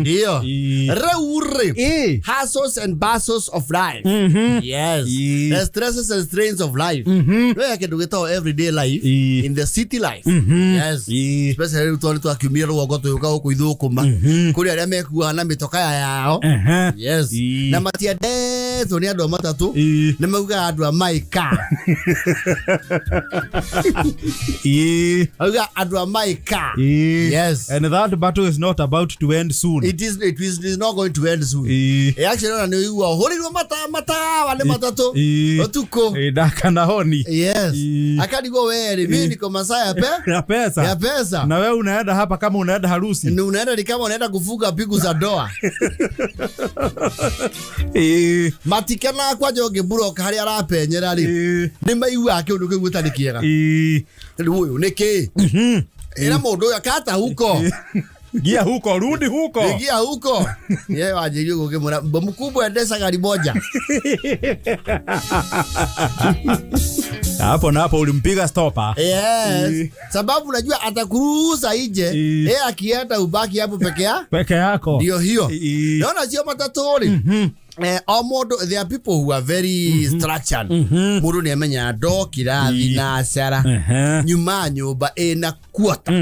Ndio. Ii. Rĩu rĩ, Ĩ. hustles and bustles of life. Yes. Ii. The stresses and strains of life. No ya kĩndũ gĩtagwo everyday life Ii. in the city life. Yes. Ii. Especially rĩu tondũ twakiumire rũgongo tũgĩũka gũkũ ithũkũma. Kũrĩ arĩa mekuaga na mĩtokaya yao. Ehe. Yes. Ii. Na matiendetwo nĩ andũ a matatũ. Ii. Nĩ maugaga andũ a my car. Ii. Maugaga andũ a my car. Ii. Yes. And that battle is not about to end soon. It is not going to end soon. Ii. Eh, actually ona nĩ ũigua ũhũrĩirwo matawa nĩ matatũ Ii. ũtukũ. Ii, ndakana honi. Yes. Ii. Akarigwo wewe mimi niko masaa ya pe Ya pesa. ya pesa. Na wewe unaenda hapa kama unaenda harusi. Ni unaenda ni kama unaenda kufunga pigu za ndoa. Ii. Matikena kwanja ũngĩmburoka harĩa arapenyera rĩ. Ii. Nĩ maiguaga kĩũndũ kĩu gĩtarĩ kĩega. Ii. Rĩu ũyũ nĩ kĩ? Ĩra mũndũ ũyũ kata huko. Gia huko, rudi huko. Ingia huko. Yeye wanjĩrie ũguo ngĩmwĩra mkubwa endesha gari moja. Hapo na hapo ulimpiga stopa. Yes. Ii. Sababu unajua atakuruhusa nje, Ii. yeye akienda ubaki hapo peke yake. Peke yako. Ndio hiyo. Ii. Naona sio matatũ rĩ. Eh, o mũndũ there are people who are very structured. Mũndũ nĩ amenyaga ndokira thinacara Ehe. nyuma nyũmba ĩna kuota.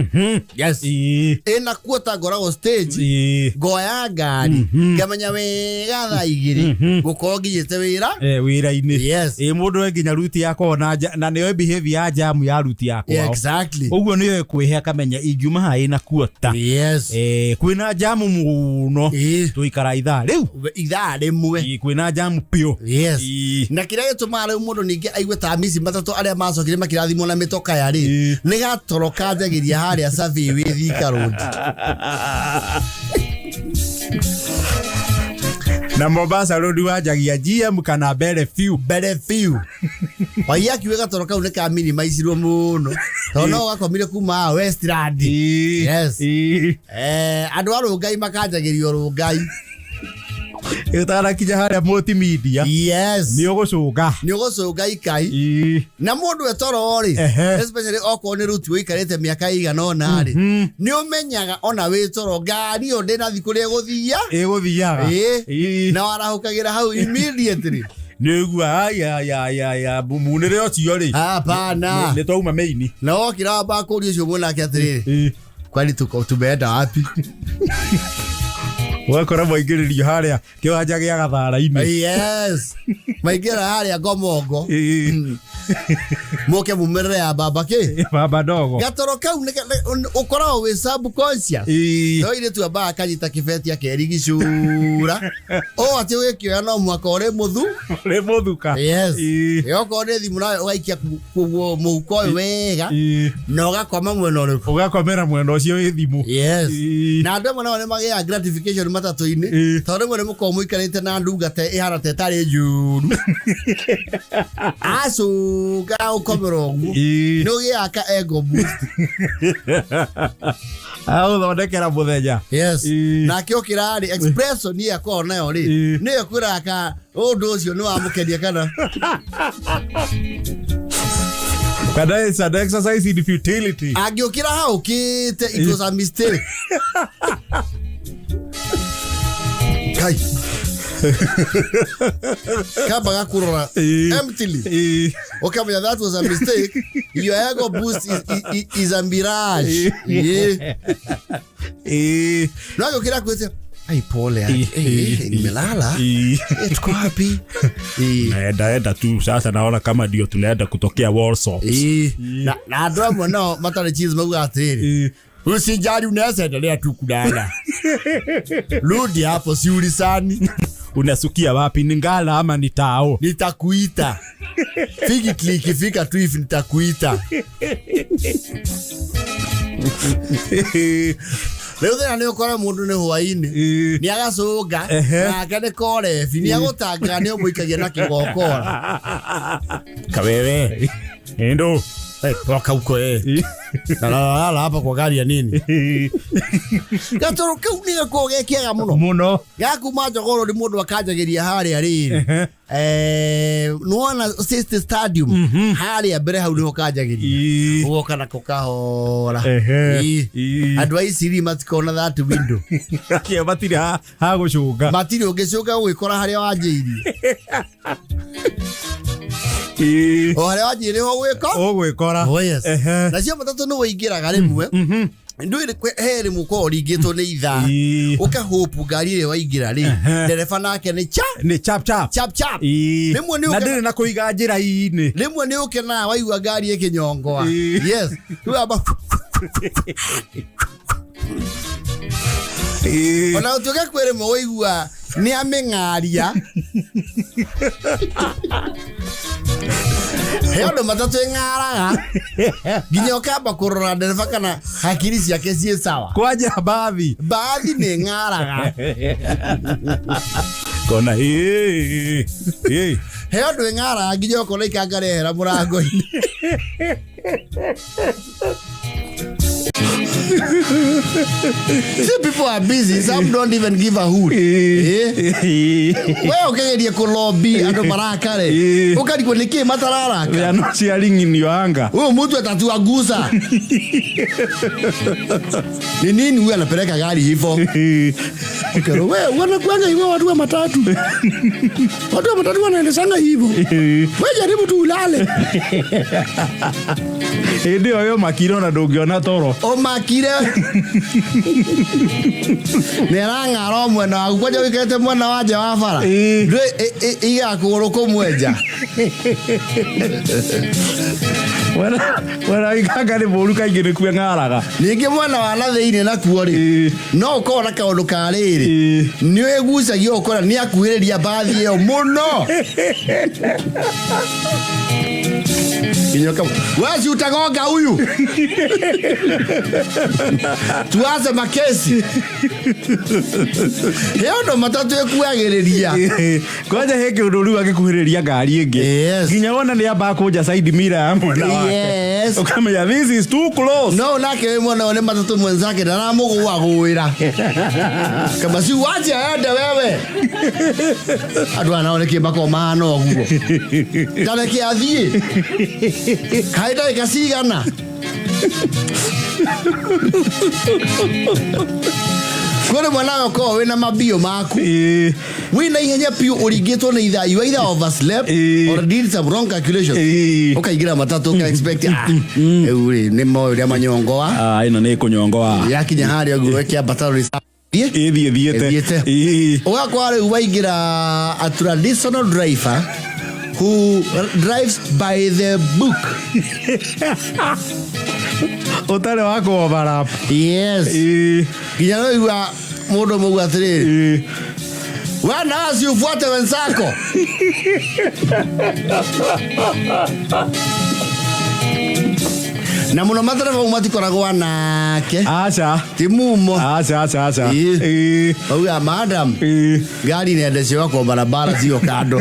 Yes. Ii. Ĩna kuota ngoragwo stage Ii. ngoya ngari ngamenya wega thaa 2 gũkorwo nginyĩte wĩra. Eh, wĩra-inĩ. Yes. Ĩ mũndũ e nginya ruti yakwa na nĩoĩ behavior ya jamu ya ruti yakwa. Yeah, exactly. Ũguo nĩoĩ kwĩhe akamenya ingiuma haha ĩna kuota. Yes. Eh, kwĩna jamu mũno. Ĩ. Tũikara ithaa rĩu. Ithaa rĩmwe. Ĩ, kwĩna jamu piũ. Yes. Ĩ. Na kĩrĩa gĩtũmaga rĩu mũndũ ningĩ aigue ta mici matatũ arĩa macokire makĩrathimwo na mĩtokaya rĩ, Ĩ. nĩ gatoro kanjagĩria harĩa Survey wĩ Thika Road. Na Mombasa Road wanjagia GM kana mbere biũ. Mbere biũ. Wai akiuga gatoro kau nĩ ka minimizirwo mũno tondũ no gakomire kuma haha Westland. Ĩ. Yes. Ĩ. Eh, andũ a Rũngai makanjagĩrio Rũngai. Ũtanakinya harĩa multimedia. Yes. Nĩ ũgũcũnga. Nĩ ũgũcũnga ikai. Ĩ. Na mũndũ etoro rĩ, Ehe. especially okorwo nĩ ruti ũikarĩte mĩaka ĩigana ũna rĩ, nĩ ũmenyaga ona wĩ toro ngari ĩyo ndĩnathi kũrĩa ĩgũthia. Ĩgũthiaga. Ĩ. Ĩ. Na warahũkagĩra hau immediately. Nĩ ũigua aya munĩre ũcio rĩ. Hapana. Nĩ twauma maini. Na wokĩra wamba kũria ũcio mwanake atĩrĩrĩ, Ĩ. kwani tuko tumeenda wapi? Ũgakora mwaingĩrĩrio harĩa kĩwanja gĩa Gathara-inĩ. Yes. Maingĩra harĩa Ngomongo. Ĩ. Mũke mumĩrĩre ya baba kĩ? Baba ndogo. Gatoro kau ũkoragwo wĩ subconscious. Ĩ. No irĩtu ambaga akanyita kĩbeti akerigicũra. Ũ atĩ ũgĩkĩoya no mũhaka ũrĩ mũthu. Ũrĩ mũthuka. Yes. Ĩ. Ĩ, okorwo nĩ thimũ nawe ũgaikia mũhuko ũyũ wega Ĩ. na ũgakoma mwena ũrĩkũ. Ũgakomera mwena ũcio wĩ thimũ. Yes. Ĩ. Na andũ amwe nao nĩ magĩaga gratification matatũ-inĩ Ĩ. tondũ rĩmwe nĩ mũkoragwo mũikarĩte na ndungata ĩhana ta ĩtarĩ njũru. Acũnga ũkomera ũguo. Ĩ. Nĩ ũgĩaga ka ego boost. Agũthondekera mũthenya. Yes. Ĩ. Nake okĩra rĩ expression ĩyo akoragwo nayo rĩ Ĩ. nĩyo ĩkwĩraga ka ũndũ ũcio nĩ wamũkenia kana. Kana it's an exercise in futility. Angĩũkĩra hau ũkĩte it was a mistake. Kai. Kamba gakũrora Ĩ. emptily. Ĩ. Ukamenya that was a mistake. Your ego boost is a mirage. Ĩ. Ĩ. No angĩũkĩra kwĩte ai pole Ĩ. eh, eh, nimelala. Ĩ. Eh, tuko wapi? Ĩ. Naenda enda tu sasa, naona kama ndio tunaenda kutokea Warsaw. Ĩ. Na andũ amwe nao matarĩ cheese maugaga atĩrĩrĩ, Ĩ. usijali unaweza endelea tu kulala. Rudi hapo siulisani. Unasukia wapi? Ni Ngala ama ni Tao? Nitakuita. Figitly ikifika tu hivi nitakuita. Rĩu thĩna nĩ ũkore mũndũ nĩ hwainĩ Ĩ. nĩ agacũnga Ehe. nake nĩ korebi nĩ agũtanga nĩ ũmũikagia na kĩgokora. Kawewe. Endo. Eh, toka huko eh. Na nalala hapa kwa gari ya nini? Gatoro kau nĩ gakoragwo ge kega mũno. Muno. Gakuma njogoro nĩ mũndũ akanjagĩria harĩa rĩrĩ. Eh, nĩwona City Stadium harĩa mbere hau nĩho kanjagĩria. Ũgoka nako kahora. Ĩĩ. Andũ a Isiri matikona that window. Acio matirĩ ha gũcũnga. Matirĩ ũngĩcoka ũgĩkora harĩa wanjĩirie. O harĩa wanjĩirie nĩho ũgwĩka. Ũgwĩkora. Oh, yes. Nacio matatũ nĩ wĩingĩraga rĩmwe. Ndũĩ he rĩmwe ũkoragwo ũringĩtwo nĩ ithaa. Ũkahopu ngari ĩrĩa waingĩra rĩ, ndereba nake nĩ cha Nĩ chap chap. Chap chap. Rĩmwe nĩ Na ndĩrĩ na kũiga njĩra-inĩ. Rĩmwe nĩ ũkenaga waigua ngari ĩkĩnyongoa. Yes. Rĩu amba ona gũtuĩka kwĩ rĩmwe waigua nĩ amĩng'aria. He ũndũ matatũ ĩng'araga nginya ũkamba kũrora ndereba kana hakiri ciake ciĩ sawa. Kwanja mbathi. Bathi nĩ ĩng'araga. Kona He ũndũ ĩng'araga nginya ũkona ikanga rĩehera mũrango-inĩ. See, people are busy. Some don't even give a hoot. Eh? We ũkĩgeria kũlobby andũ marakare. Ũkarigwo nĩkĩ matararaka. They are not sharing in your anger. Huyo mtu atatuagusa. Ni nini huyu anapeleka gari hivyo? Okay, we wanakuanga hivyo watu wa matatu. Watu wa matatu wanaendeshanga hivyo. We jaribu tu ulale. Hĩndĩ ĩyo yo makire ona ndũngĩona toro. Ũmakire. Nĩ arang'ara o mwena waku kwanja ũikarĩte mwena wa nja wa bara. Ndũĩ iga kũgũrũ kũmwe nja. Mwena wa ikanga nĩ mũũru kaingĩ nĩkuo ĩng'araga. Ningĩ mwena wa na thĩinĩ nakuo rĩ, no ũkorwo na kaũndũ ka rĩrĩ, nĩ ĩgucagia ũkora nĩ akuhĩrĩria mbathi ĩyo mũno. Nginya wewe si utagonga huyu. Tuanze makesi. He ũndũ matatũ ĩkuagĩrĩria. Kwanja he kĩũndũ rĩu angĩkuhĩrĩria ngari ĩngĩ. Nginya wona nĩ ambaga kũnja side mirror ya mwena wake. Ũkamenya this is too close. No nake wĩ mwena ũyũ nĩ matatũ mwenzake ndaramũgũagũĩra. Kama si uache aende wewe. Andũ aya nao nĩkĩ makoragwo mahana ũguo. Ta reke athiĩ. Kaĩ ndagĩka cigana? Kwĩ rĩmwe nawe ũkoragwo wĩna mambio maku. Wĩna ihenya biũ ũringĩtwo nĩ ithaa. You either overslept or did some wrong calculations. Ũkaingĩra matatũ ũka expect, rĩu rĩ, nĩ moĩ ũrĩa manyongoa. Ĩno nĩ ĩkũnyongoa. Yakinya harĩa ũguo ĩkĩambata rĩ Ĩthiĩ thiĩte. Ĩthiĩte. Ũgakora rĩu waingĩra a traditional driver who drives by the book. Ũtarĩ wa kũ-overlap. Yes. Nginya no igua mũndũ mũgua atĩrĩrĩ. We nawe si ufuate wenzako. Na mũno matereba mau matikoragwo nake. Aca. Ti mumo. Aca, aca, aca. Auga madam. Gari inaendeshewa kwa barabara sio kando.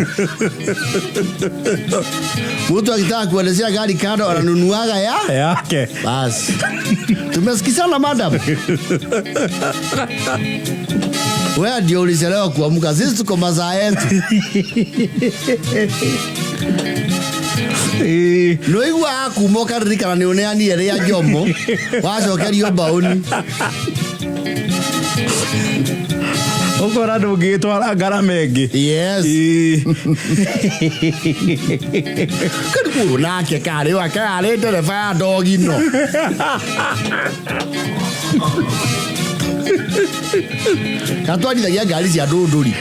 Mtu akitaka kuendeshea gari kando ananunuaga ya yake. Basi. Tumesikizana madam. Wewe ndio ulichelewa kuamka, sisi tuko masaa yetu. No igua akuma ũkaririkana nĩ ũneanire rĩa Jomo, wacokerio mbaũni. Ũkora ndũngĩgĩtwara ngarama ĩngĩ. Yes. Karibu nake karĩ wake arĩ ndereba ya ndogi no. Katwarithagia ngari cia ndũndũri.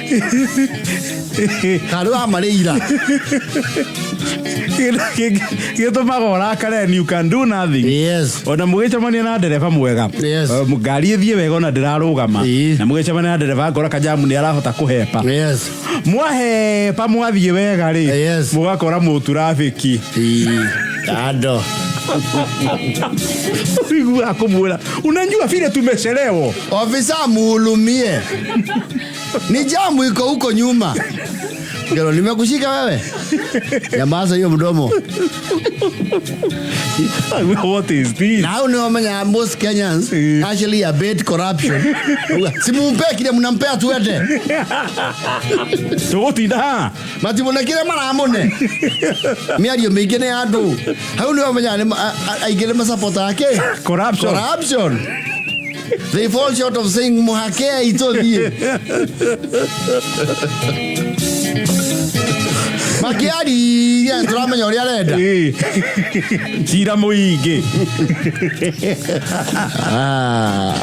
Karĩ wa marĩira. Gĩtũmaga ũrakare and you can do nothing. Yes. Ona mũgĩcemania na ndereba mwega. Yes. Ngari ĩthiĩ wega ona ndĩrarũgama. Na mũgĩcemania na ndereba ngora kajamu nĩ arahota kũhepa. Yes. Mwahepa mwathiĩ wega rĩ. Yes. Mũgakora mũturabĩki. Kando. Ũiguaga kũmwĩra, unajua vile tumechelewa. Ofisa muhurumie. Ni jamu iko huko nyuma. Ngero nimekushika wewe. Nyamaza hiyo mdomo. What is this? Na hau nĩ wamenya most Kenyans actually abet corruption. Si mumpe kile mnampea tuende. Tũgũtinda haha. Matimune kile maramune. Mĩario mĩingĩ nĩ ya andũ. Hau nĩ wamenya nĩ aingĩ nĩ masapota ake. Corruption. Corruption. They fall short of saying muhakei tũthiĩ. Makiaria tũramenya ũrĩa arenda. Ĩĩ. Cira mũingĩ. Ah.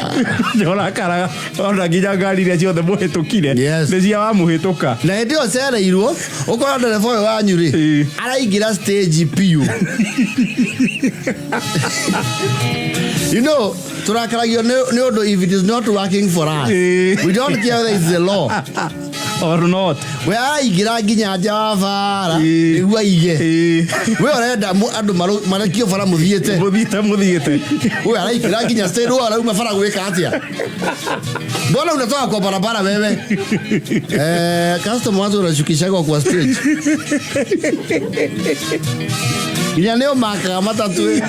Ũrakaraga ona nginya ngari iria ciothe mũhĩtũkire. Yes. Nĩ cia wamũhĩtũka. Na hĩndĩ ĩyo cereirwo ũkora ndereba ũyũ wanyu rĩ Ĩĩ. araingĩra stage piũ. Tũrakaragio nĩ ũndũ if it is not working for us. Ĩĩ. We don't care whether it's the law. Or not. We araingĩra nginya nja wa bara Ĩĩ. nĩguo aige. Ĩĩ. We ũrenda andũ marekio bara mũthiĩte. Mũthiĩte mũthiĩte. We araingĩra nginya stage, we arauma bara gwĩka atĩa? Mbona unatoka kwa barabara wewe? Customer watu wanashukishagwa kwa stage. Nginya nĩo makaga matatũ.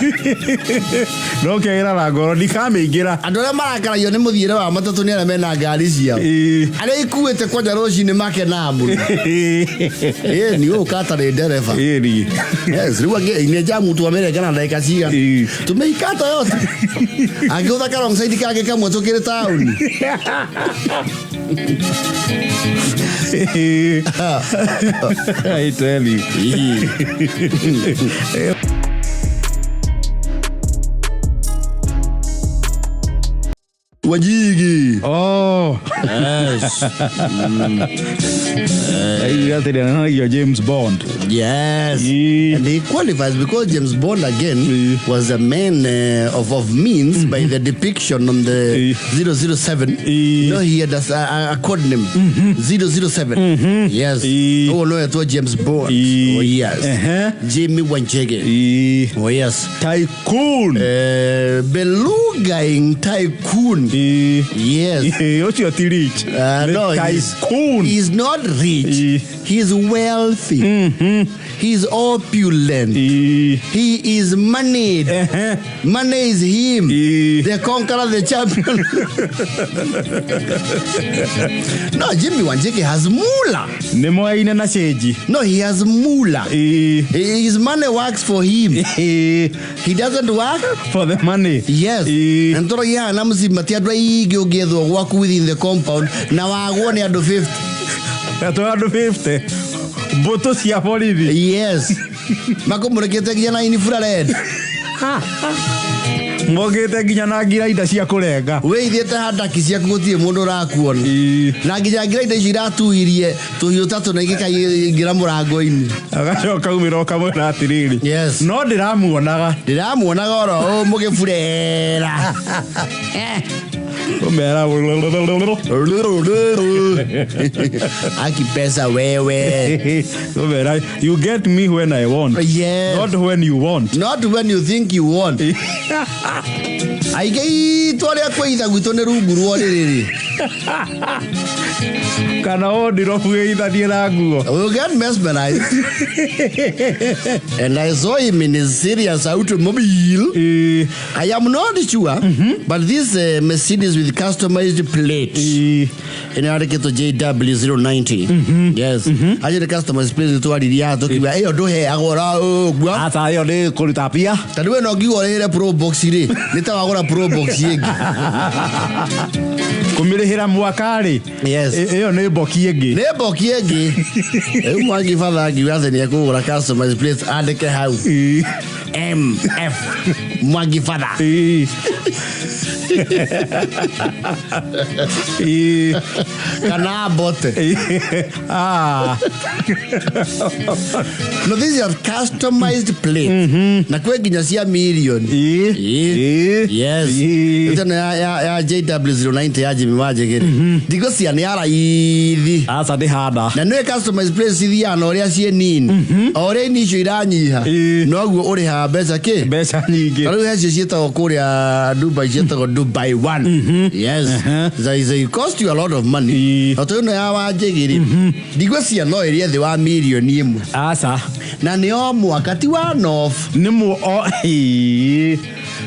No kĩagĩra na ngoro ndikamĩingĩra. Andũ arĩa marakaragio nĩ mũthiĩre wa matatũ nĩ arĩa mena ngari ciao. Ĩĩ. Arĩa ikuĩte kwanja rũcinĩ makenaga mũno. Ĩĩ, ni ũũ kata nĩ ndereba. Ĩĩ. Yes, rĩu angĩ nĩ jamu twamĩrenga na ndagĩka cigana. Ĩĩ. Tumeikata yote. Angĩgũtha ka wrong side kangĩ kamwe tũkĩrĩ taũni. I tell you. Wanjigi. Oh. Yes. James Bond. Yes. Yeah. And he qualifies because James Bond again Yeah. was a man of means by the depiction on the 007. Yeah. No, he had a code name. 007. Yes. Yeah. Oh no, it was James Bond. Yeah. Oh yes. Jimmy Wanjigi. Yeah. Oh yes. Tycoon. Belugaing tycoon. Yeah. Yes. Ũcio ti rich. No, tycoon. He's not rich. Yeah. He's wealthy. He's opulent. Yeah. He is moneyed. Money is him. Yeah. The conqueror, the champion. No, Jimmy Wanjigi has moolah. Nĩ moyaine na cenji. No, he has moolah. Yeah. His money works for him. Yeah. He doesn't work For the money. Yes. Yeah. Na nĩtũragia haha na mũcima ti andũ aingĩ ũngĩethwo gwaku within the compound na wagwo nĩ andũ 50. Atũ andũ 50. Mbũtũ cia borithi. Yes. Makũmũrĩkĩte nginya na infrared. Mokĩte nginya na ngirainda cia kũrenga. Wĩithĩte handaki ciaku gũtirĩ mũndũ ũrakuona. Na nginya ngirainda icio iratuirie tũhiũ ta tũna igĩkaingĩra mũrango-inĩ. Agacoka umĩra ũkamwĩra atĩrĩrĩ. Yes. No ndĩramuonaga. Ndĩramuonaga oro ũũ mũgĩburera. Ũmera. Aki pesa wewe. Ũmera, you get me when I want. Yes. Not when you want. Not when you think you want. Aingĩ itũ arĩa kwĩitha gwitũ nĩ rungu rwa rĩrĩ. Kana wardrobe wĩithanie na nguo. We'll get mesmerized. And I saw him in his serious automobile. I am not sure, but this Mercedes with customized plate. Ĩno yandĩkĩtwo JW090. Yes. Acio nĩ customized plate twaririe haha tũkiuga ĩyo ndũheagwo ora ũguo. Aca ĩyo nĩ kũruta mbia. Tondũ we no ngiuga ũrĩhĩre Pro Box rĩ, nĩ ta wagũra Pro Box ĩngĩ. Kũmĩrĩhĩra mwaka rĩ. Yes. Ĩyo nĩ mboki ĩngĩ. Nĩ mboki ĩngĩ. Rĩu Mwangi batha angiuga atĩ nĩ ekũgũra customized plate andĩke hau. MF Mwangi Father. Kana bote. No, these are customized plates. Na kwĩ nginya cia million. Yes. Ĩno ya JW090 ya Jimmy Wanjigi. Ndigo cia nĩ ya raithi. Aca ndĩhanda. Na nĩ customized plates ithiaga na ũrĩa ciĩ nini. O ũrĩa ini icio iranyiha. Noguo ũrĩhaga mbeca kĩ? Mbeca nyingĩ. Ta rĩu he cio ciĩtagwo kũrĩa Dubai ciĩtagwo To buy one, yes, they cost you a lot of money. No ĩno ya Wanjĩgĩrĩ ndigwĩcia no ĩrĩe thĩ wa mirioni 1. Aca. Na nĩ o mwaka, ti one off. Nĩ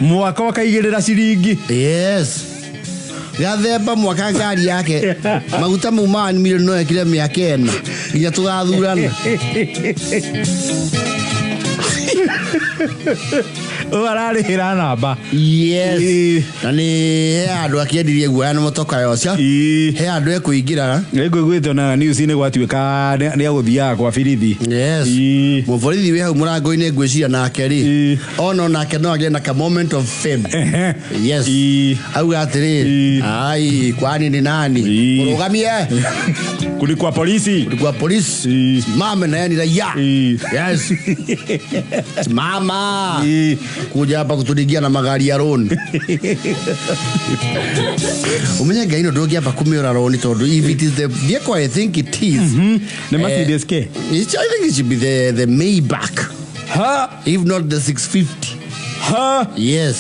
mwaka ũkaigĩrĩra ciringi. Yes, gathemba mwaka ngari yake maguta mau ma milioni no ekire mĩaka 4 nginya tũgathurana. Ũyũ ararĩhĩra namba. Yes. Na nĩ he handũ akĩendirie guoya na mũtoka yocio. He handũ ekũingĩra. Nĩngũiguĩte ona news-inĩ gwatuĩka nĩ agũthiaga kwa birithi. Yes. Mũborithi wĩ hau mũrango-inĩ, ngwĩciria nake rĩ, ona nake no agĩe na ka moment of fame. Yes. Auga atĩrĩrĩ, ai, kwani ni nani? Mũrũgamie. Kuli kwa polisi. Kwa polisi. Simame na yeye ni raia. Yes, simama. Kuja hapa kuturingia na magari ya roni, umenye ngai no ndũngĩamba kũmĩũra roni, tondũ if it is the vehicle I think it is. Nĩ Mercedes ke? I think it should be the Maybach, Ha. if not the 650. Ha. Yes.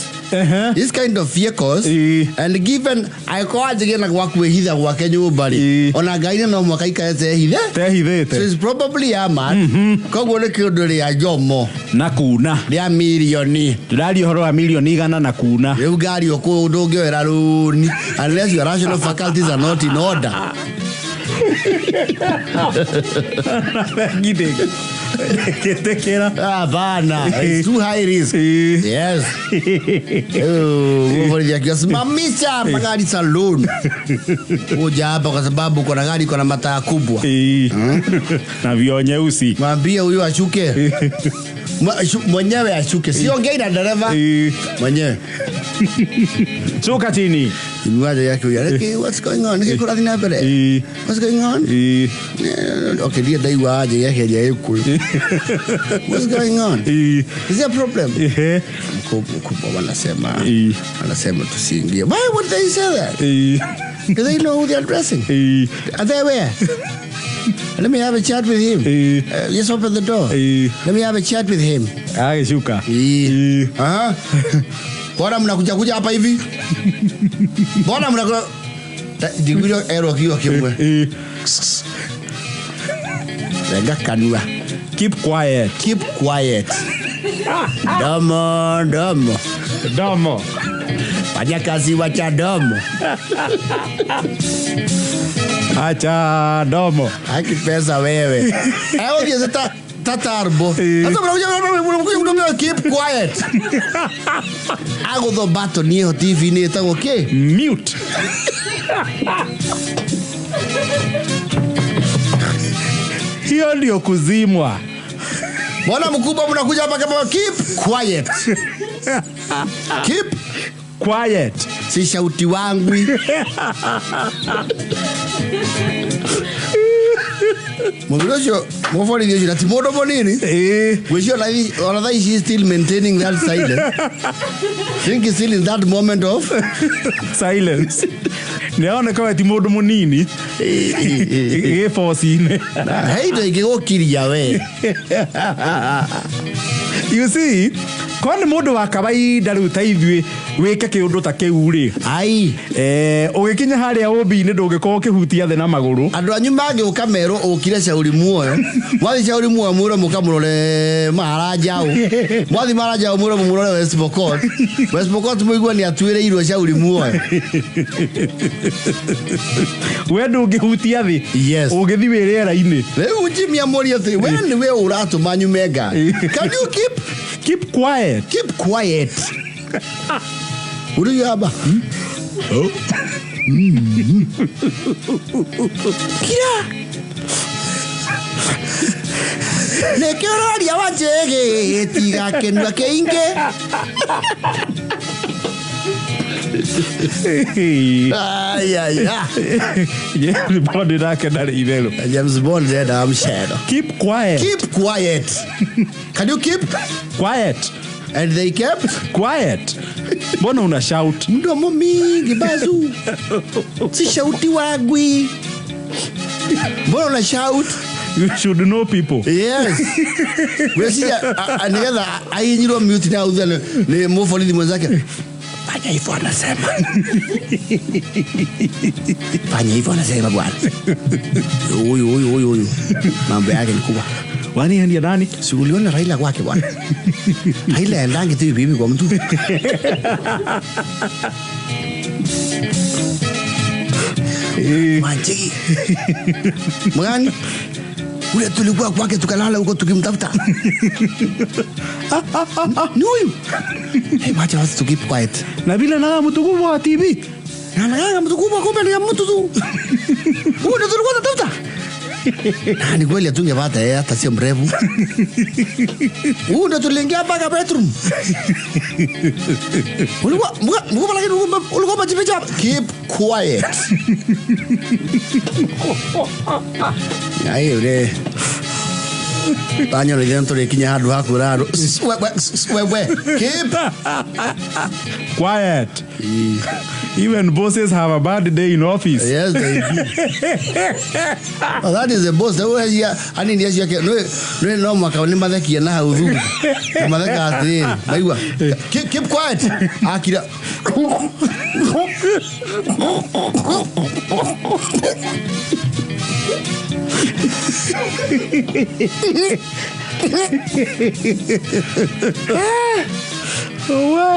This kind of vehicles, and given angĩkorwo anjĩgĩe na gwa kwĩhitha gwake nyũmba rĩ, ona ngai no mwaka ikarĩte ehithe. Tehithĩte. So it's probably a man, koguo nĩ kĩũndũ rĩa njomo. Na kuna. Rĩa mirioni. Tũraria ũhoro wa mirioni 100 na kuna. Rĩu ngari ũkũ ndũngĩoera rũni unless your rational faculties are not in order. Bengi ndĩngĩtĩkĩra. Hapana, it's too high risk. Yes. Borithi akiwa simamisha magari saloon, kuja hapa kwa sababu kuna gari iko na mataa kubwa. Na vioo nyeusi. Mwambie huyu ashuke. Mwenyewe ashuke, siongei na dereva, mwenyewe. Shuka chini. Imwaje yake huyu. "Reke, what's going on? Nĩkĩ kũrathiĩ na mbere? What's going on?" Okay, ndiye ndaigua aje yake ya Gĩkũyũ. "What's going on? Is there a problem?" Mkubwa wanasema, wanasema tusiingie. Why would they say that? Do they know who they're addressing? Are they aware? Let me have a chat with him. Just open the door. Let me have a chat with him. Agĩcuka. Aha. Mbona mnakuja kuja hapa hivi? Mbona mnakuja? Ndigwire erwo kiugo kĩmwe. Renga kanua. Keep quiet. Keep quiet. Domo, domo. Domo. Fanya kazi, wacha domo. Acha domo. Haki pesa wewe. Eh, ta tatarbo. Sasa mnakuja mnakuja mnakuja keep quiet. Agũthwo button ĩyo TV-inĩ ĩtagwo kĩ? Mute. Hiyo ndio kuzimwa. Mbona mkubwa mnakuja hapa kama keep quiet. Keep quiet. Si shauti wangu. Mũthuri ũcio, mũborithi ũcio, na ti mũndũ mũnini. Gwĩcio ona thaa ici still maintaining that silence. Think he's still in that moment of silence. Nĩaroneka we ti mũndũ mũnini gĩboci-inĩ. He indo ingĩgũkiria we. You see, korwo nĩ mũndũ wa kawaida rĩu ta ithuĩ wĩke kĩũndũ ta kĩu rĩ, ai, ũgĩkinya harĩa ũmbi-inĩ ndũngĩkorwo ũkĩhutia thĩ na magũrũ. Andũ anyu mangĩũka merwo ũkire Shauri Muoyo, mwathi Shauri Muoyo mwĩrwo mũkamũrore Maharajao, mwathi Maharajao mwĩrwo mũmũrore West Pokot, West Pokot mũigue nĩ atuĩrĩirwo Shauri Muoyo. We ndũngĩhutia thĩ. Ũngĩthi wĩ rĩera-inĩ. Rĩu Jimmy amũrie atĩrĩ, we nĩwe ũratũma nyume ngari, can you keep keep quiet. Keep quiet. Uri hapa kira nĩkĩo ũraria Wanjĩgĩ, tiga kĩnua kĩingĩ. Ai, ai, ah. James Bond nake ndarĩ itherũ. James Bond ndendaga mcero. Keep quiet. Keep quiet. Can you keep quiet? And they kept quiet. Mbona una shout? Mdomo mingi bazu, si shauti wagwi, mbona una shout? You should know people. Yes, gwĩciria nĩgetha ahihinyirwo mute na uthe nĩ mũborithi mwenzake. Fanya hivyo anasema. Fanya hivyo anasema bwana. Huyu huyu huyu huyu. Mambo yake ni kubwa. Wani ndiye nani? Si uliona Raila kwake bwana. Raila endangi tu hivi kwa mtu. Wanjigi. Mgani? Ule tulikuwa kwake tukalala huko tukimtafuta. Ni huyu. Hey, wacha watu to keep quiet. Na vile na mtu kubwa wa TV. Na naganga mtu kubwa kumbe ni ya mtu tu. Huyu ndio tulikuwa tunatafuta. Na ni kweli hatungepata yeye hata sio mrefu. Huyu ndio tuliingia mpaka bedroom. Ulikuwa mkubwa lakini ulikuwa umejificha. Keep quiet. Ai ule. Tanya rä tå rä kinya handå ha kwä ra andå wewe keep Quiet. Even bosses have a bad day in office. Yes, they do. Oh, that is the boss. The ya ani ni acio no no no mwaka ni mathekia na hau thu. Na matheka atiriri. Maigua. Keep quiet. Akira.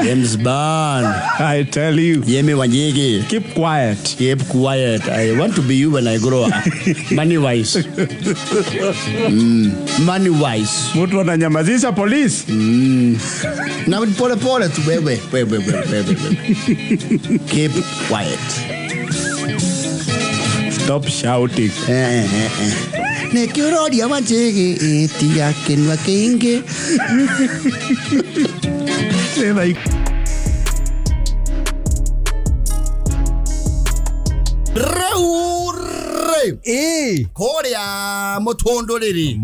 James Bond. I tell you. Jimmy Wanjigi. Keep quiet. Keep quiet. I want to be you when I grow up. Money wise. Money wise. Mtu ananyamazisha polisi. Na pole pole tu wewe wewe wewe wewe. Keep quiet. Stop shouting. Eh. Nĩkĩũroria Wanjigi ĩtiga kĩnua kĩingĩ. Rĩu rĩ kũrĩa mũtũndũrĩrĩ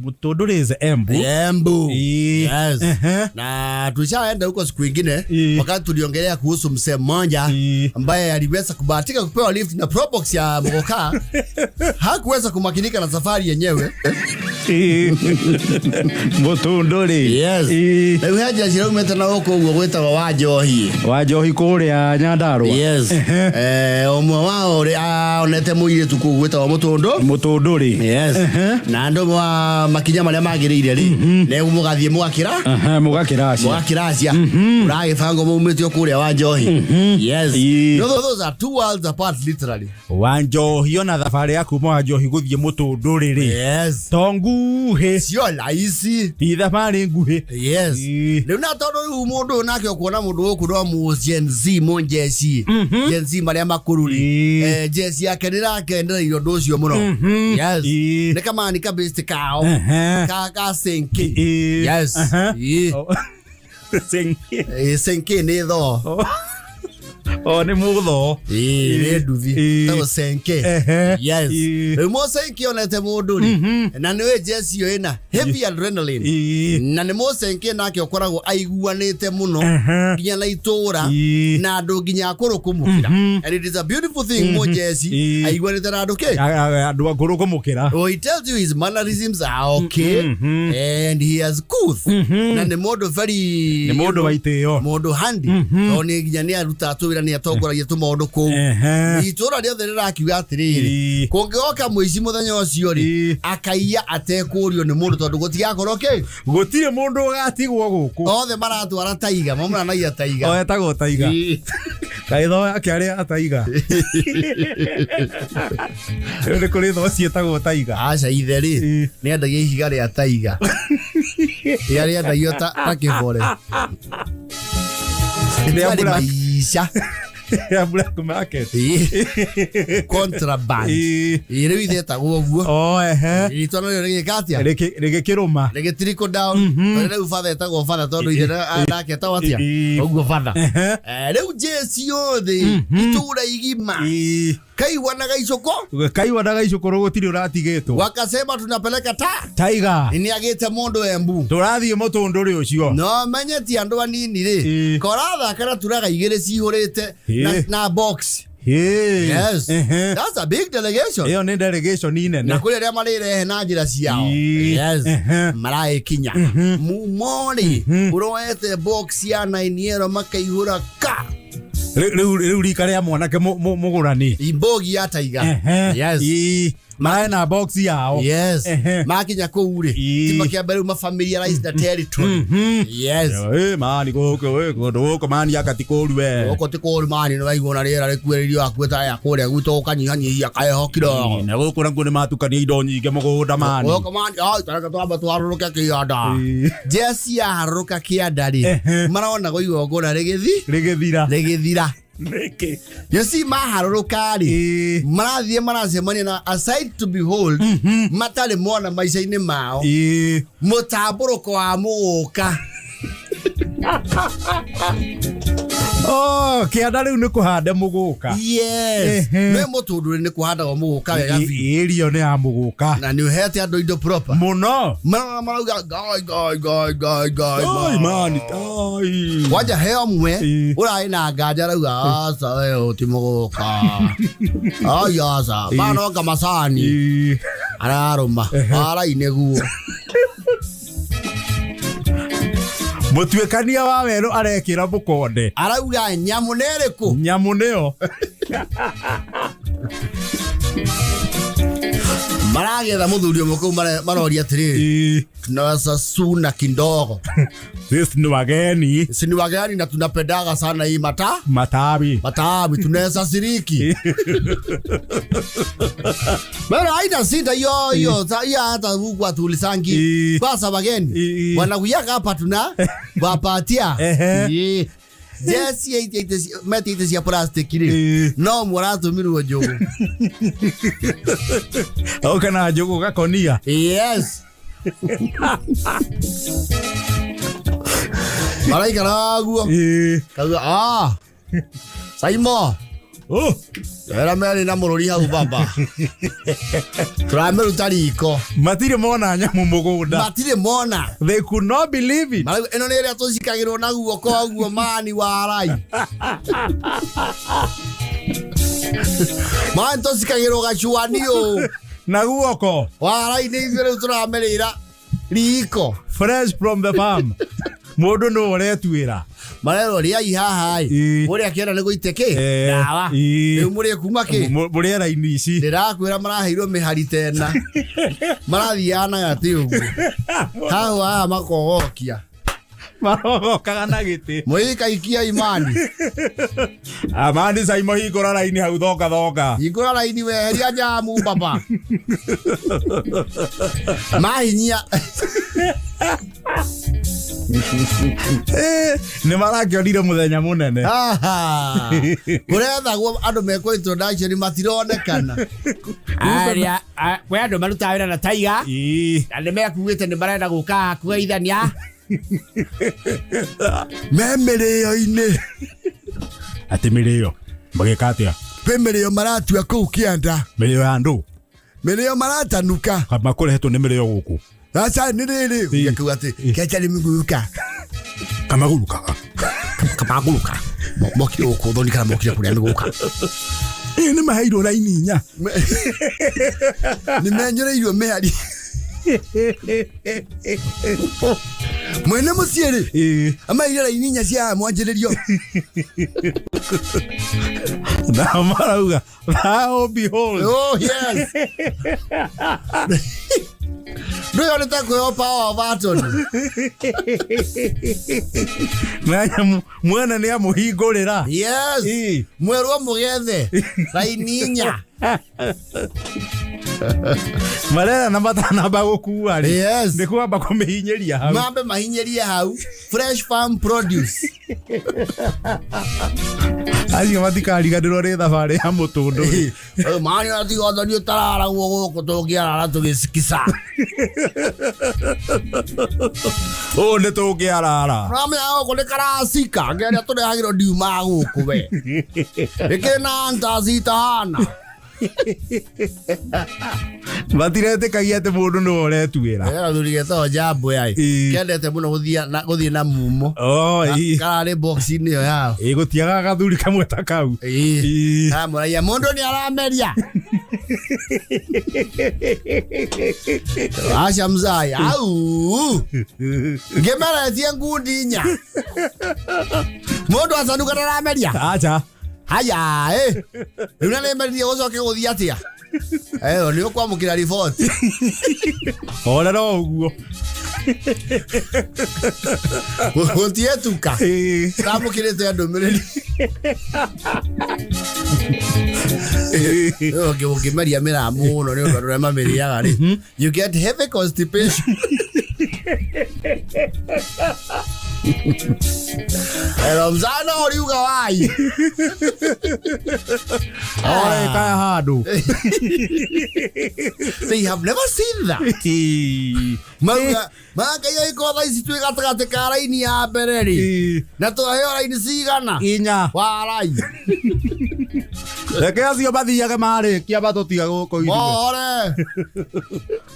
Mutunduri is Embu. Embu. Yes. Ehe. Na tulishaenda huko siku ingine Ii. wakati tuliongelea kuhusu msee mmoja Ii. ambaye aliweza kubahatika kupewa lift na Probox ya Mogoka. Hakuweza kumakinika na safari yenyewe. Mutunduri. Yes. Rĩu he njĩra ciraumĩte na gũkũ ũguo gwĩtagwo wa Njohi. Wa Njohi kũrĩa Nyandarua. Yes. Ũmwe wao ũrĩa onete mũirĩtu kũu gwĩtagwo Mũtũndũ. Mutunduri. Yes. Na andũ wa makinya marĩa magĩrĩire rĩ nĩ mũgathiĩ mũgakĩra Mũgakĩracia. mũgakĩracia ũragĩbangwo maumĩtio kũrĩa wa Njohi. Yes. No, those are two worlds apart literally. Wa Njohi ona thabarĩ ya kuma wa Njohi gũthiĩ Mutunduri rĩ. Yes. To nguhĩ. Sio rahisi. Ti thabarĩ nguhĩ. Yes. Rĩu na tondũ rĩu mũndũ ũyũ nake ũkuona mũndũ gũkũ no mũ Gen Z mũ njeci. Gen Z marĩa makũrũ rĩ. Jeci yake nĩrakendereire ũndũ ũcio mũno. Yes. Nĩ kamani kabĩsti kao. Ka senke. Yes. Senke. Senke nĩ thoo. O nĩ mũthoo. Nĩ nduthi. Tagwo senke. Yes. Rĩu mũsenke onete mũndũ rĩ. Na nĩ jeci ĩyo ĩna heavy adrenaline. Na nĩ mũsenke nake ũkoragwo aiguanĩte mũno nginya na itũra na andũ nginya akũrũ kũmũkĩra. And it is a beautiful thing mũjeci aiguanĩte na andũ kĩ? Andũ akũrũ kũmũkĩra. Oh, he tells you his mannerisms are okay and he has couth. Na nĩ mũndũ very Nĩ mũndũ wa itĩo. Mũndũ handy. Tondũ nĩ nginya nĩ aruta tũwĩra nĩ atongoragia tũmaũndũ kũu. Itũra rĩothe rĩrakiuga atĩrĩrĩ, kũngĩgoka mũici mũthenya ũcio rĩ, akaiya atekũrio nĩ mũndũ tondũ gũtigakorwo kĩ? Gũtirĩ mũndũ ũgatigwo gũkũ. Othe maratwara taiga, mamũranagia taiga. O etagwo taiga. Kaĩ thoo yake arĩa ataiga. Rĩu nĩ kũrĩ thoo ciĩtagwo taiga. Aca ithe rĩ, nĩ endagia ihiga rĩa taiga. Rĩrĩa rĩendagio ta kĩbore. Rĩa maica. Ya black market. Contraband. Rĩu ithe etagwo ũguo. Oh, ehe. Rĩtwa narĩo rĩgĩka atĩa? Rĩgĩkĩrũma. Rĩgĩ trickle down. Tondũ rĩu father etagwo father tondũ ithe nake etagwo atĩa? Ũguo father. Rĩu jeci yothe itũra igima. Kaigua na gaicũkũ. Kaigua na gaicũkũ gũtirĩ ũratigĩtwo. Wakasema tunapeleka ta taiga. Nĩ agĩte mũndũ Embu. Tũrathiĩ mũtũndũrĩ ũcio. No menye ti andũ anini rĩ. Korathaka na turaga igĩrĩ cihũrĩte na box. Yes. Ehe. That's a big delegation. Ĩyo nĩ delegation Na inene. kũrĩ arĩa marĩrehe na njĩra ciao. Ii. Yes. Ehe. Maraĩkinya mumo-rĩ, ũroete box ya nainiero makaihũra ka. Rĩu rika rĩa mwanake mũgũrani. Imbogi ya taiga. Ehe. Yes. Ii. Marae na box yao. Yes. Ehe. Makinya kũu rĩ, Ii. ti makĩamba rĩu mafamiliarize na territory. Yes. Ĩ, mani gũkũ ĩ, kũndũ gũkũ mani aka ti kũũru we. Gũkũ ti kũũru mani, nĩ waigua na rĩera rĩkuĩrĩrio hakuhĩ ta rĩa kũrĩa gwitũ, ũkanyihanyihia kaheho kidogo. Ĩ, na gũkũ nakuo nĩ matukania indo nyingĩ mũgũnda mani. Gũkũ mani, ai, tareke twambe tũharũrũke kĩanda. Ĩ. Jesi yaharũrũka kĩanda rĩ, Ehe. marona igongona rĩgĩthi Rĩgĩthira. rĩgĩthira. Nĩkĩ? You see, maharũrũka rĩ, Ĩ. marathiĩ maracemania na a sight to behold matarĩ mona maica-inĩ mao. Ĩ. Mũtambũrũko wa mũgũka. Oh, kĩanda rĩu nĩ kũhande mũgũka. Yes. Ehe. Nĩ mũtũndũ nĩ kũhandagwo mũgũka wega biũ. Ĩrio nĩ ya mũgũka. Na nĩ ũhete andũ indo proper. Mũno. Marona marauga ngai ngai ngai ngai ngai. Ai, mani, ai. Kwanja he ũmwe Ĩ. ũrarĩ na nganja arauga aca we ũyũ ti mũgũka. Ai aca manonga macani. Ĩ. Ararũma arai nĩguo. Mũtuĩkania wa werũ arekĩra mũkonde. Arauga nyamũ nĩ ĩrĩkũ? Nyamũ nĩyo. Maragetha mũthuri ũmwe kũu maroria atĩrĩrĩ, Ĩ. tunaweza suna kidogo. This ni wageni. Si ni wageni na tunapendaga sana hii mata Matawi. matawi, tunaweza siriki. Bado haina sita hiyo hiyo hiyo hata huku atulisangi. Ĩ. Kwanza wageni Ĩ. wanakuyaga hapa tuna wapatia. Ehe. Ĩ. Jesi metĩte cia plastic rĩ, Ĩ. no mũratũmirwo njũgũ. Oka na njũgũ gakonia. Yes. Maraikara guo. Ĩ. Kauga ah. Saimo. Oh. Era merĩ na mũrũri hau baba. Tũramĩruta riko. Matirĩ mona nyamũ mũgũnda. Matirĩ mona. They could not believe it. Marauga ĩno nĩ ĩrĩa tũcikagĩrwo na guoko ũguo mani warai. Mani tũcikagĩrwo gacuani ũũ. Na guoko. Warai nĩ ithuĩ rĩu tũramĩrĩra riko. Fresh from the farm. Mũndũ no ũretuĩra. Marerwo rĩai haha ĩ. Ĩ. Mũrĩ akĩenda nĩ gũite kĩ? Eh, Ndawa. ĩ. Rĩu mũrĩ kuma kĩ? Mũrĩ raini ici. Ndĩrakwĩra maraheirwo mĩhari tena. Marathiaga na gatĩ ũguo. Hau haha makogokia. Marogokaga na gĩtĩ. Mũikaikia imani. Amani Saimo hingũra raini hau thonga thonga. Hingũra raini weheria njamu baba. Mahinyia. Eh, nĩ marakĩonire mũthenya mũnene. Aha. Kũrethagwo andũ mekwo introduction matironekana. Arĩa kwĩ andũ marutaga wĩra na taiga Ĩ. na nĩ mekuugĩte nĩ marenda gũka kũgeithania. Me mĩrĩo-inĩ. Atĩ mĩrĩo. Magĩka atĩa? Kwĩ mĩrĩo maratua kũu kĩanda. Mĩrĩo ya andũ. Mĩrĩo maratanuka. Makũrehetwo nĩ mĩrĩo gũkũ. Aca nĩ rĩrĩ. Ĩ. Ũngĩkiuga atĩ kecha nĩ mĩgũrũka. Kamagũrũkaga. Kamagũrũka. Mokire gũkũ thoni kana mokire kũrĩa mĩgũka. Ĩ nĩ maheirwo raini inya. Nĩ menyũrĩirwo mĩhari. Mwene mũciĩ rĩ Ĩ. amaire raini inya cia mwanjĩrĩrio. Na marauga thou behold. Oh yes. Ndũyũ nĩ ta kwĩho power of attorney. Na nyamũ mwene nĩ amũhingũrĩra. Yes. Ĩ. Mwerwo mũgethe raini inya. Marera na matanamba gũkua rĩ. Yes. Nĩ kwamba kũmĩhinyĩria hau. Mambe mahinyĩrie hau. Fresh farm produce. Acio matikariganĩrwo nĩ thabarĩ ya mũtũndũ. Ũyũ mani ona tiga ũthoni ũtararagwo gũkũ tũngĩarara tũgĩcikica. Ũũ nĩ tũngĩarara. Ũramenya gũkũ nĩ karacika ngeria tũrehagĩrwo ndiumaga gũkũ we. Ĩkĩrĩ na antaci itahana. Matiretĩkagia atĩ mũndũ nĩwe ũretuĩra. Gathuri getagwo Njambũ yai. Kendete mũno gũthiĩ na mumo. Oh, ĩĩ. Kararĩ box-inĩ ĩyo yao. Ĩĩ, gũtiagaga gathuri kamwe ta kau. Ĩĩ. Ĩĩ. Karamũragia mũndũ nĩ arameria. Aca mzai. Au. Ngĩmeretie ngundi inya. Mũndũ acanuka ndarameria. Aca. Haya, ĩ. Rĩu na nĩmeririe gũcoke gũthiĩ atĩa? Ĩyo nĩ ũkwamũkĩra riboti. Ona no ũguo. Gũtiĩtuka. Ĩĩ. Ndamũkĩrĩte ndũmĩrĩri. Ũngĩmeria mĩraa mũno nĩ ũndũ andũ arĩa mamĩrĩaga rĩ. You get heavy constipation. Ero mzana ũriuga wai. Oe kaya handũ. They have never seen that. Ĩĩ. Mauga, Mangai agĩkorwo thaa ici twĩ gatagatĩ ka raini ya mbere rĩ. Ĩĩ. Na twaheo raini cigana? Inya. Warai. Reke acio mathiage marĩkia matũtiga gũkũ ithuĩ. More.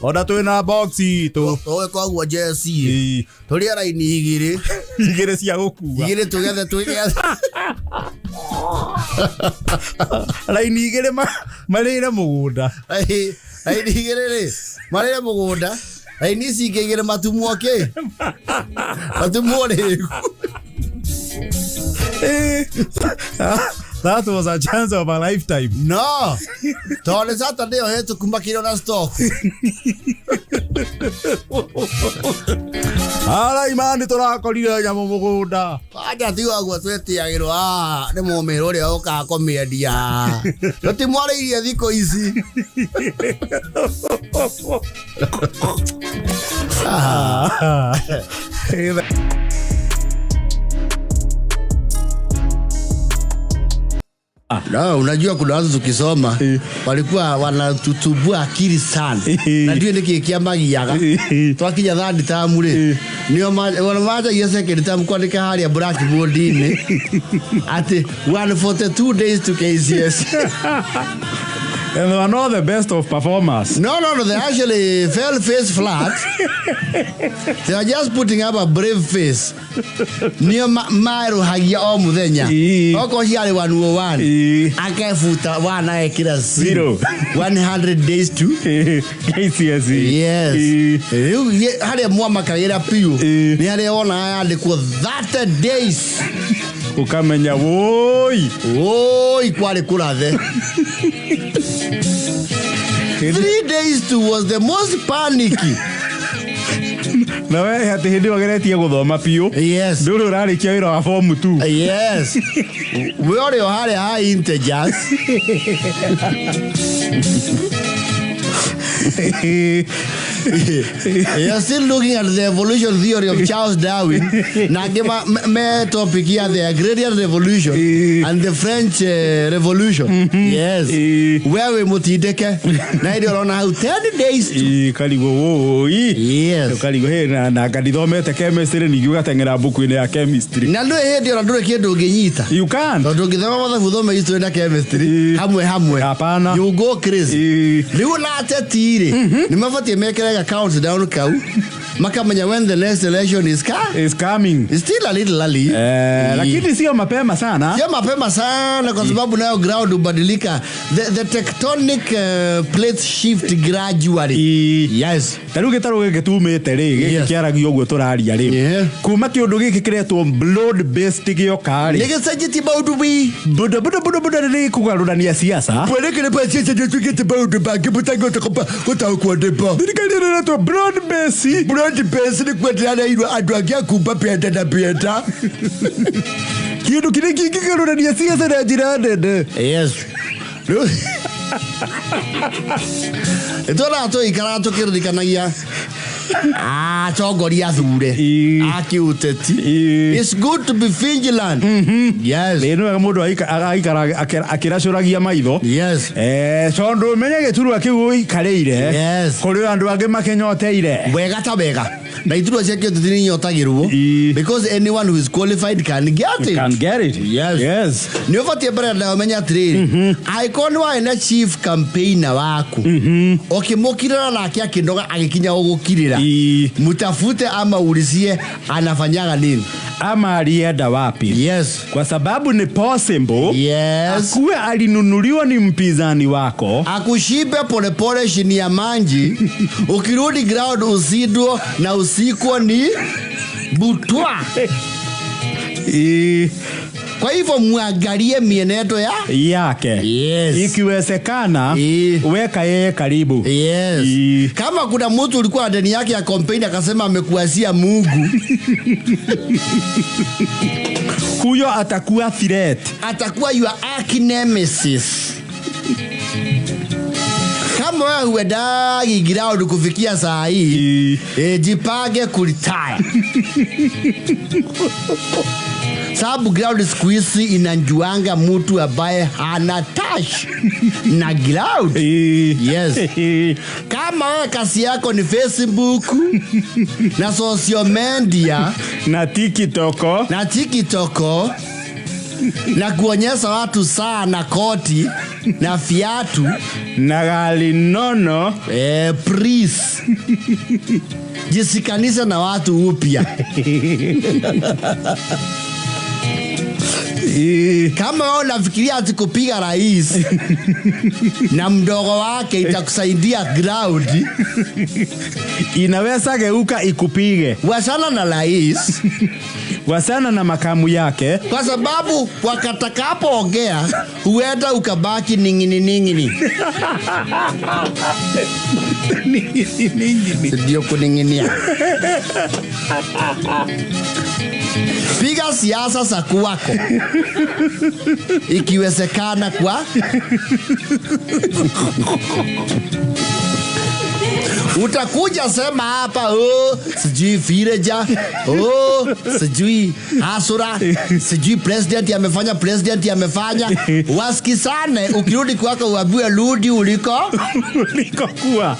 Ona twĩna box itũ. Tũĩ koguo jeci. Ĩĩ. Tũrĩe raini igĩrĩ. Igĩrĩ cia gũkua. Igĩrĩ tũgethe twĩgethe. Raini igĩrĩ marĩre mũgũnda. Raini igĩrĩ rĩ. Marĩre mũgũnda. Raini ici ingĩ igĩrĩ matumwo kĩ? Matumwo rĩgu. That was a chance of a lifetime. No. Tondũ nĩ Saturday ĩyo hĩtũku makĩrĩ na stock. Araimani tũrakorire nyamũ mũgũnda. Anja tiga guo twĩtĩagĩrwo nĩ mũmĩrũ ũrĩa ũkaga kũmĩendia. Tũtimwarĩirie thikũ ici. No, unajua kuna watu tukisoma walikuwa wanatutubua akili sana. Na ndio nĩkĩ kĩamagiaga. Twakinya third term rĩ, nĩo manjagia second term kwandĩka harĩa blackboard-inĩ atĩ 142 days to KCSE. And they were not the best of performers. No, no, no, they actually fell face flat. They are just putting up a brave face. Nĩo maerũhagia o mũthenya. Okorwo ciarĩ 101. Akebuta wana ekĩra zero. 100 days to KCSE. Yes. Rĩu harĩa mwamakagĩra biũ nĩ harĩa wonaga yandĩkwo 30 days. Ũkamenya woi. Woi kwarĩ kũrathe. 3 days to was the most panicky. Na we atĩ hĩndĩ ĩyo ũgeretie gũthoma biũ. Yes. Ndũrĩ ũrarĩkia wĩra wa form 2. Yes. We ũrĩ o harĩa ha integers. You're still looking at the evolution theory of Charles Darwin. Na angĩ me topic ya the agrarian revolution and the French revolution. Yes. Wewe mũtindĩke. Na hĩndĩ ũrona hau 10 days to. Karigwo woi. Yes. Karigwo hĩ na ngandithomete chemistry ningĩ ũgateng'era mbuku-inĩ ya chemistry. Na ndũrĩ hĩndĩ ona ndũrĩ kĩndũ ũngĩnyita. You can't. Tondũ ũngĩthoma mathabu ũthome history na chemistry hamwe hamwe. Hapana. You go crazy. Rĩu na ateti rĩ, nĩ mabatiĩ mekĩre ga countdown kau makamenya when the next election is is coming. It's still a little early. Lakini sio mapema sana. Sio mapema sana kwa sababu nayo ground hubadilika. The tectonic plates shift gradually. Yes. Ta rĩu gĩtarũ gĩkĩ tumĩte rĩ, gĩkĩ kĩaragio ũguo tũraria rĩ. Kuma kĩũndũ gĩkĩ kĩretwo blood based gĩoka rĩ. Nĩ gĩcenjetie maũndũ wi. Buda buda buda buda nĩ kũgarũrania siasa. Pweleke pa siasa nĩ tuĩkĩte maũndũ mangĩ mũtangĩhota gũtaũkwo nĩmo. Thirikari ĩretwo broad based. Broad based nĩ kwenderanĩirwo andũ angĩ a kumba penda na penda. Kĩndũ kĩrĩa kĩngĩgarũrania siasa na njĩra nene. Yes. Rĩu nĩtuonaga tũgĩikaraga tũkĩririkanagia Atongoria athure a kĩũteti. It's good to be vigilant. Yes. Ĩ nĩ wega mũndũ agaikara akĩracũragia maitho. Tondũ ũmenye gĩturwa kĩu ũikarĩire, kũrĩ andũ angĩ makĩnyoteire. Wega ta wega na iturwa cia kĩũteti nĩ inyotagĩrwo because anyone who is qualified can get it. Can get it. Yes. Nĩ ũbatiĩ mbere na ũmenye atĩrĩrĩ, angĩkorwo nĩ warĩ na chief campaigner waku, ũkĩmũkirĩra nake akĩnoga agĩkinya gũgũkirĩra, mtafute ama ulizie anafanyaga nini. Ama alienda wapi? Kwa sababu ni possible akuwe alinunuliwa ni mpinzani wako. Akushibe polepole chini ya manji, ukirudi ground usidwo na usikwo ni butwa. Kwa hivyo muangalie mienendo ya yake. Ikiwezekana, weka yeye karibu. Kama kuna mtu ulikuwa na deni yake ya campaign akasema amekuachia Mungu, huyo atakuwa threat. Atakuwa your arch nemesis. Kama wewe huendagi ground kufikia saa hii, jipange kuretire. Sababu ground siku hizi inajuanga mtu ambaye hana touch na ground. Kama wewe kazi yako ni Facebook na social media na TikTok, na TikTok na kuonyesha watu saa na koti na viatu na gari nono, please jisikanishe na watu upya. Kama wewe unafikiria ati kupiga rais na mdogo wake itakusaidia ground, inaweza geuka ikupige. Wachana na rais, wachana na makamu yake, kwa sababu wakatakapoongea huenda ukabaki ning'ini ning'ini. Ning'ini. Ndio kuning'inia. Piga siasa za kwako ikiwezekana kwa utakuja sema hapa, oh, sijui villager, oh, sijui hasura, sijui president amefanya, president amefanya. Wasikisane, ukirudi kwako uambiwe rudi uliko ulikokuwa.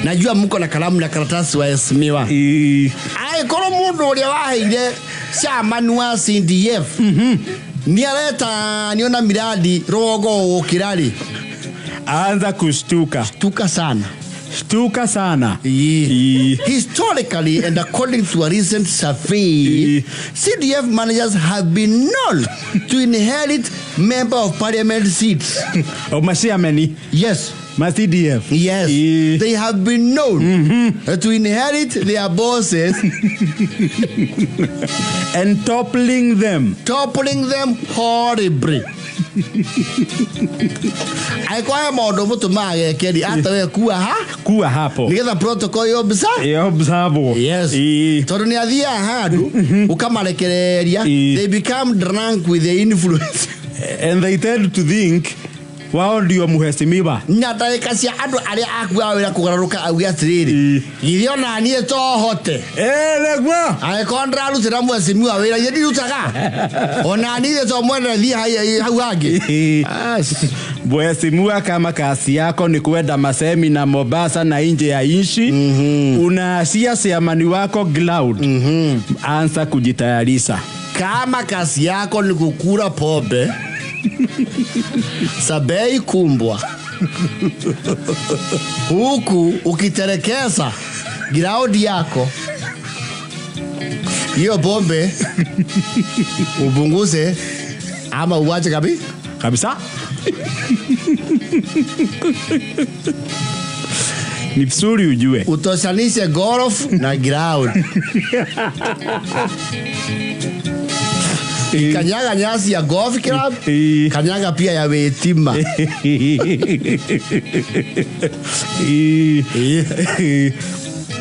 Najua mko na kalamu na karatasi waheshimiwa. Angĩkorwo mũndũ ũrĩa waheire chairman wa CDF nĩ areta niona miradi rũgongo gũkĩra rĩ, anza kushtuka. Shtuka sana. Shtuka sana. Historically and according to a recent survey, CDF managers have been known to inherit member of parliament seats. Oh, maciameni. Yes. Ma CDF. Yes. They have been known to inherit their bosses and toppling them. Toppling them horribly. Aikwaya maũndũ mũtũmaga gekeri ata we kuwa ha? Kuwa hapo. Nĩgetha protocol yobsa? Yobsabo. Yes. Tondũ nĩ athiaga handũ, ũkamarekereria, they become drunk with the influence. And they tend to think wao ndio mheshimiwa. Na ndagĩka cia andũ arĩa akuaga wĩra kũgarũrũka auge atĩrĩrĩ, githĩ ona niĩ to hote. Nĩguo. Angĩkorwo ndĩrarutĩra mheshimiwa wĩra, ithe ndirutaga. Ona niĩ to mwene thiĩ hau hangĩ. Mheshimiwa, kama kazi yako ni kwenda masemi na Mombasa na nje ya nchi, unaachia chairman wako ground. Anza kujitayarisha. Kama kazi yako ni kukula pombe sabei kumbwa, huku ukiterekeza ground yako, hiyo pombe upunguze ama uache kabisa. Ni vizuri ujue. Utoshanishe golf na ground. Kanyaga nyasi ya golf club, kanyaga pia ya wetima.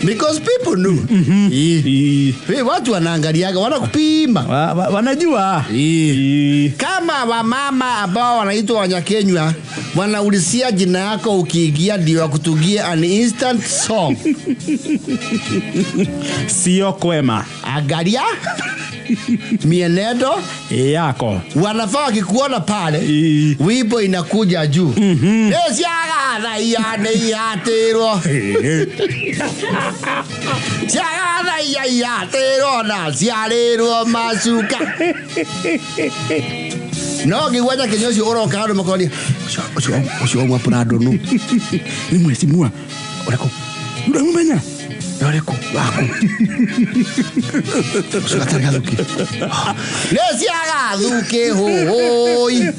Because people know. Ii. Watu wanaangaliaga, wanakupima. Wanajua. Ii. Kama wamama ambao wanaitwa Wanyakenywa wanaulizia jina yako ukiingia ndio wakutungie an instant song. Sio kwema. Angalia mienendo Yako. Wanafaa wakikuona pale, Ii. wimbo inakuja juu. Ciagathaia nĩ ihatĩrwo, ciagathaia ihatĩrwo na ciarĩrwo macuka. No ngĩigua Nyakenyua ũcio ũroka handũ makoria ũcio wauma Prado nũ? Ni mheshimiwa. Ũrĩkũ? Unamumenya? Ũrĩkũ waku ũcio gatarĩ gathukĩ? Nĩ ciagathukĩ hũhũi.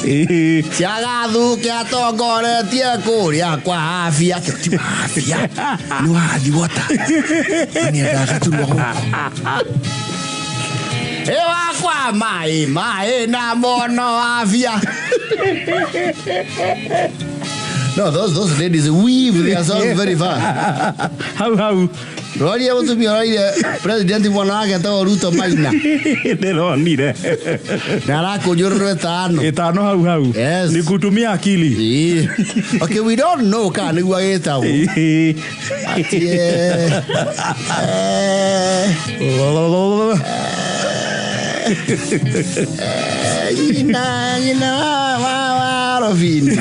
Ii. Ciagathukĩ atongoretie kũrĩa kwa afya. Ti wa afya, nĩ wathi wota nĩendaga gaturwa gũkũ ĩ wakwa maĩ maĩ na mono afya. No, those ladies weave their songs very far. Hau hau. Roria mũtumia ũraire president mwana wake etagwo Ruto Maina. Ndĩronire. Na arakũnjũrĩrwo ĩtano. Ĩtano hau hau. Yes. Ni kutumia akili. Ĩĩ. Okay, we don't know kana nĩguo agĩtagwo. Ii. Ati, nyina wa Robini.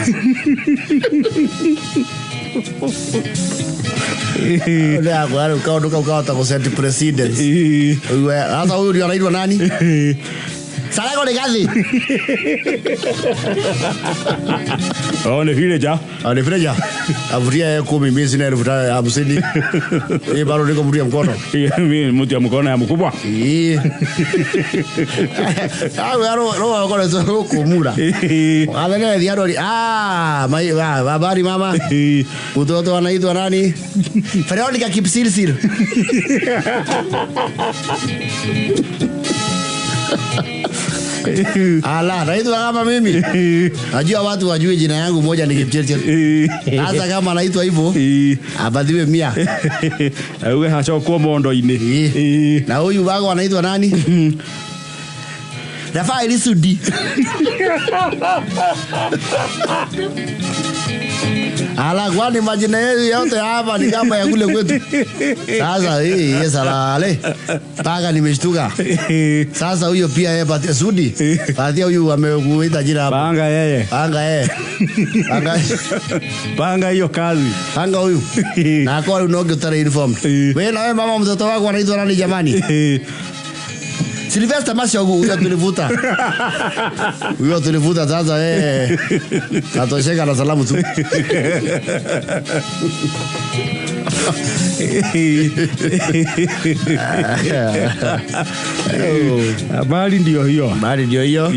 Ũrĩa akwa rĩu kaũndũ kau kahota gũ set precedence. Ii. Ũigue, sasa huyu ndio anaitwa nani? Sarego Rigathi. Oh, ni villager. Ah, ni villager. Avutia yeye 10, mimi sina 50,000. Hii bado niko mtu ya mkono. Mimi mtu ya mkono ya mkubwa. Ii. Ah, ro ro ro ro kumura. Wathene thiarori. Ah, mai habari mama. Mtoto anaitwa nani? Veronica Kipsirsil. Ala, naitwa kama mimi. Najua watu wajui jina yangu moja ni Kipchirchir. Sasa kama naitwa hivyo, abadhiwe 100. Auge hacokwo mondo-inĩ. Ii. Na huyu wako anaitwa nani? Rafael Sudi. Ala, kwani majina yetu yote hapa ni kama ya kule kwetu. Sasa hii yes alale. Paka nimeshtuka. Sasa huyo pia yeye patia Sudi. Patia huyu amekuita jina hapo. Panga yeye. Panga yeye. Panga. Panga hiyo kazi. Panga huyu. Na kwa unoge utare uniform. Wewe na wewe mama mtoto wako anaitwa nani jamani? Sylvester Mashogu huyo tulivuta. Huyo tulivuta sasa eh. Natosheka na salamu tu. Habari ndio hiyo. Habari ndio hiyo.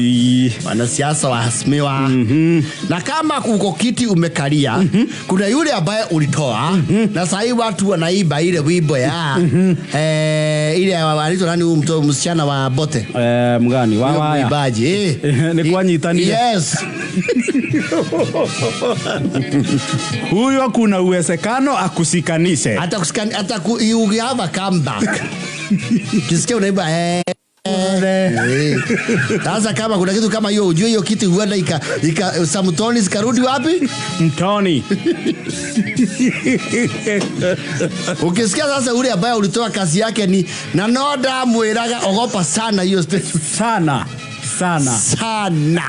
Wanasiasa wahasimiwa. Na kama uko kiti umekalia, kuna yule ambaye ulitoa, na sasa watu wanaiba ile wimbo ya ile anaitwa nani huyu mtoto msichana wa Bote? Mgani? Wa Huyo waya. mwimbaji. Ni kuanyitanire. Yes. Huyo kuna uwezekano akusikanishe. Hata kusikani, hata ku, you have a comeback. Kisikia unaimba Sasa kama kuna kitu kama hiyo, ujue hiyo kitu huenda ika Samtoni zikarudi wapi? Mtoni. Ukisikia sasa ule ambaye ulitoa kazi yake ni na noda mwiraga, ogopa sana hiyo statement. Sana. Sana. Sana.